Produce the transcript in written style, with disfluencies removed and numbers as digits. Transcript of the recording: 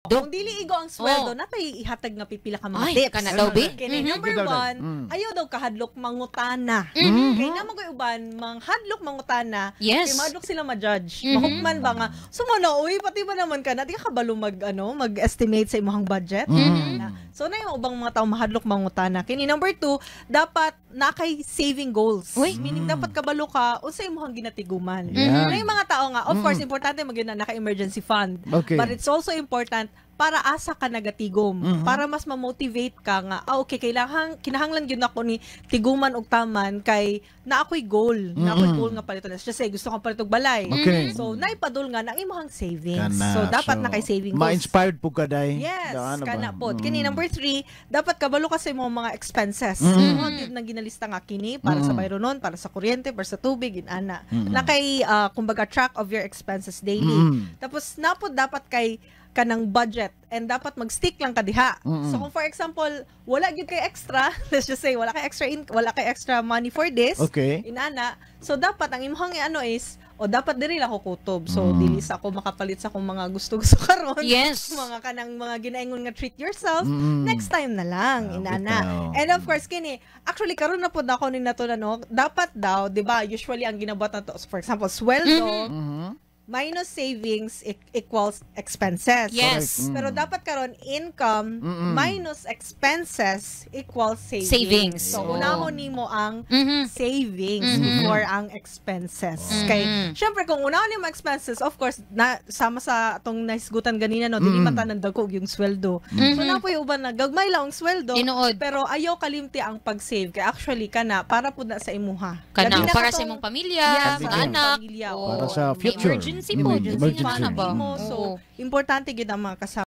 Kung dili igo ang sweldo, natay ihatag nga pipila ka mga Ay, tips. kana daw, be? Kini number Sige daw, day. 1, ayaw daw kahadlok mangutana. Kay naa man koy uban, manghadlok mangutana, kay mahadlok sila ma-judge. Mahukman ba nga, sumano, uy, pati ba naman ka na, di ka kabalo mag, ano, mag-estimate sa imong budget? Na. So, na yung ubang mga tao mahadlok mangutana. Kini number 2, dapat na kay saving goals. Uy. Meaning, dapat kabalo ka, unsa imong ginatiguman. Yan. Na yung mga tao nga, of course, importante magyud na naka-emergency fund. But it's also important para asa ka nagatigom, para mas ma-motivate ka nga, ah, okay, kailangan kinahanglan gyud nako ni tiguman og taman kay na ako'y goal, na ako'y goal nga palito. Let's just say gusto kong palit og balay. So naipadul nga na ang imong savings. Kana. So dapat na kay saving goals. Ma-inspired po ka, day. Yes, Daan na ba? Kana pod. Kini number 3, dapat kabalo ka sa imong mga expenses. Imo gyud na ginalista nga kini para sa bayronon, para sa kuryente, para sa tubig, inana. Na kay kumbaga track of your expenses daily. Tapos napod dapat kay kanang budget and dapat mag-stick lang ka diha. So kung for example, wala gyud kay extra, let's just say wala kay extra money for this. Inana. So dapat ang imong ano is o dapat diri lang ako kutob. So dili sa ako makapalit sa akong mga gusto-gusto karon. Mga kanang mga ginaingon nga treat yourself. Next time na lang, inana. Bitaw. And of course kini, actually karon na pud ako ni nato no, dapat daw, 'di ba? Usually ang ginabuhat nato, for example, sweldo minus savings equals expenses. Yes. Correct. Pero dapat karon income minus expenses equals savings. Savings. So unahon nimo ang savings before ang expenses. Kay syempre kung unahon nimo expenses, of course na sama sa atong nahisgutan ganina no, dili man tanan dagko yung sweldo. So naa poy uban na gagmay lang ang sweldo, Tinuod. Pero ayaw kalimti ang pag-save kay actually kana para pud na sa imuha. Kana Labi na para sa katong- imong pamilya, Yes, sa para sa anak. Pamilya, Oo. Para sa May future. emergency po. Emergency. Ano ba? Mo. So, Oo. importante gyud ang mga kasama.